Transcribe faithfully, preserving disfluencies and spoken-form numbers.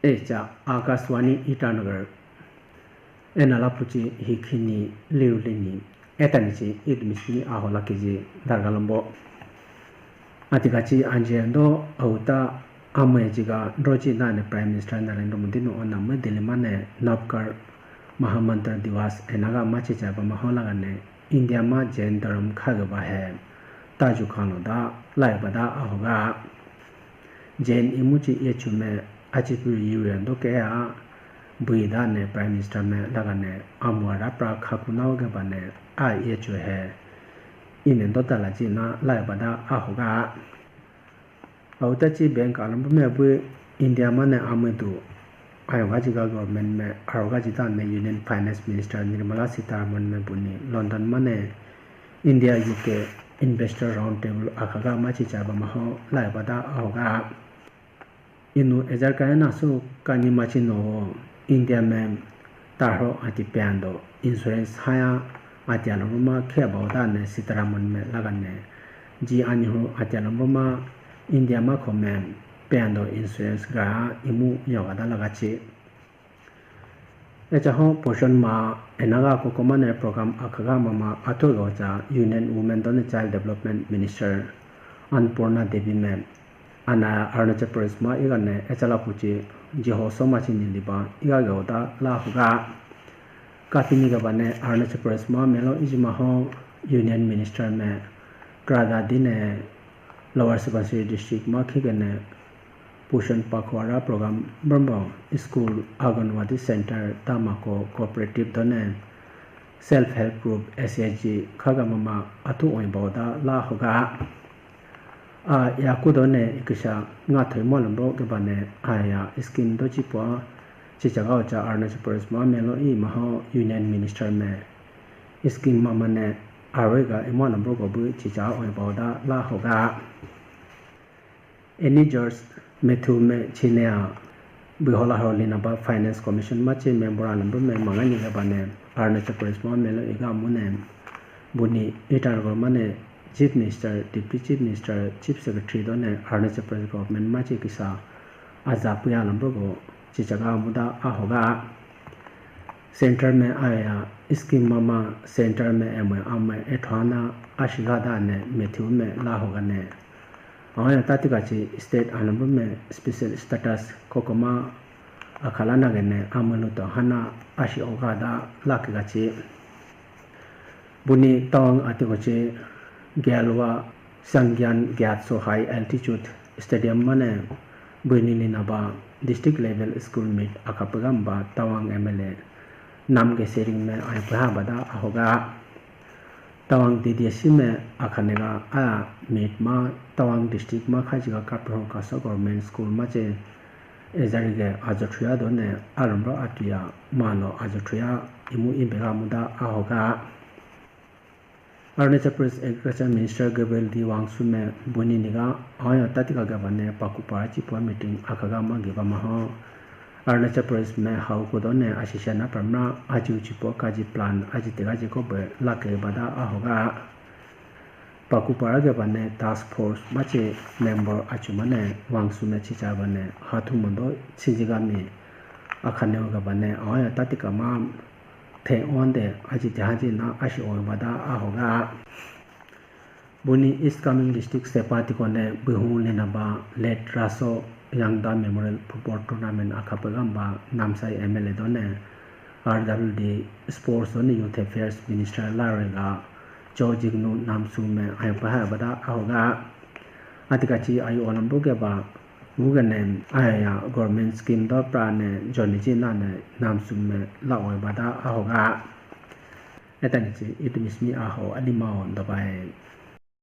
Echa Akashvani Itanagar. Ena lapuchi hikhini liu lini. Etanichi idmisni ahola kiji dargalombo. Atikachi anjendo auta amwe jiga droji nane Prime Minister Narendra Modi no onamwe Delhi mane Navkar Mahamantra Diwas enaga machi chaba mahola gane India ma Jain dharam khagaba he taju khano da laiba da ahoga. Jain imuchi yechume achipu yurendo ke a bui dane Prime Minister me lagane amwara pra khakunao ke bane a yechu he inendo tala jina laiba da ahoga. Autachi bank alambo me bu India mane amedu ayoga jiga government me aroga jita me Union Finance Minister Nirmala Sitharaman me buni London mane India U K Investor Round Table akhaga machi chaba maho laiba da ahoga. Inu ejar kaya nasu kanyi machi no India me tarho ati pendo insurance haya ati aloruma khe bauda ne Sitharaman me lagane ji anyi hu ati aloruma India ma kho me pendo insurance ga imu yoga da lagachi. Echa ho Poshan Ma enaga kokoma ne program akhaga mama atho gocha Union Women done Child Development Minister Annapurna Devi me ana Arunachal Pradesh ma igane echala kuchi jiho soma chini liba iga goda la huga. Kapini gabane Arunachal Pradesh ma melo ijima ho Union Minister me krada dine Lower Subansiri district ma khigane Poshan Pakhwara program brombo school, Anganwadi center, tamako cooperative done self help group S H G khaga mama athu oibo da la hoga. A yaku done ikisha nga thoi molombo ke bane aya scheme do chipo chichaga ocha Arunachal Pradesh ma melo i maho Union Minister me scheme mama ne arega imolombo go bu chicha oibo da la hoga. Eni George Matthew me chine a bihola ho lina ba Finance Commission ma che member alambo me mangani ga bane Arunachal Pradesh ma melo iga mune buni itar go mane Chief Minister, Deputy Chief Minister, Chief Secretary done Arunachal Pradesh government ma che kisa aza puya alambo go chichaga muda ahoga. Center me aya scheme mama center me emwe amwe ethwana ashiga dane Matthew me la hogane. Aya tati kachi state anambu me special status kokoma akhala nagene amwe luto hana ashi oga da laki kachi. Buni Tawang ati kochi Gyalwa Sangyan Gyatso High Altitude Stadium mane buini linaba district level school meet akapagamba Tawang M L A Namgay Sering me ayapha bada ahoga. Tawang D D C me akhanega a meet ma Tawang district ma khajiga kapro kaso government school ma che ejari ge ajothuya done alomro atuya malo ajothuya imu imbega muda ahoga. Arunachal Pradesh Agriculture Minister Gabriel D Wangchuk me buni niga ayo tatika gabane pakupara chipua meeting akhaga ma giba maho. Arunachal Pradesh me hau kudone ashisha na pramna aji uchipo kaji plan aji tega ji ko be lake bada ahoga. Pakupara gabane task force machi member achumane Wangchuk me chicha bane hathu mundo chinjigami akhane gabane ayo tatika ma the onde aji jahaji na ashi oyo bada ahoga. Buni East Kameng District Sepa Tikone Bihung Linaba Late Raso Yangda Memorial Football Tournament akhapagamba Namsai M L A done R W D Sports done Youth Affairs Minister Larega Cho Jignu Namsu me ayapha bada ahoga. Atikachi ayu olambu geba Wugane aya government scheme do prane joni ji nane Namsu me la oi bada ahoga. Etani chi itimi simi aho alima on dabai.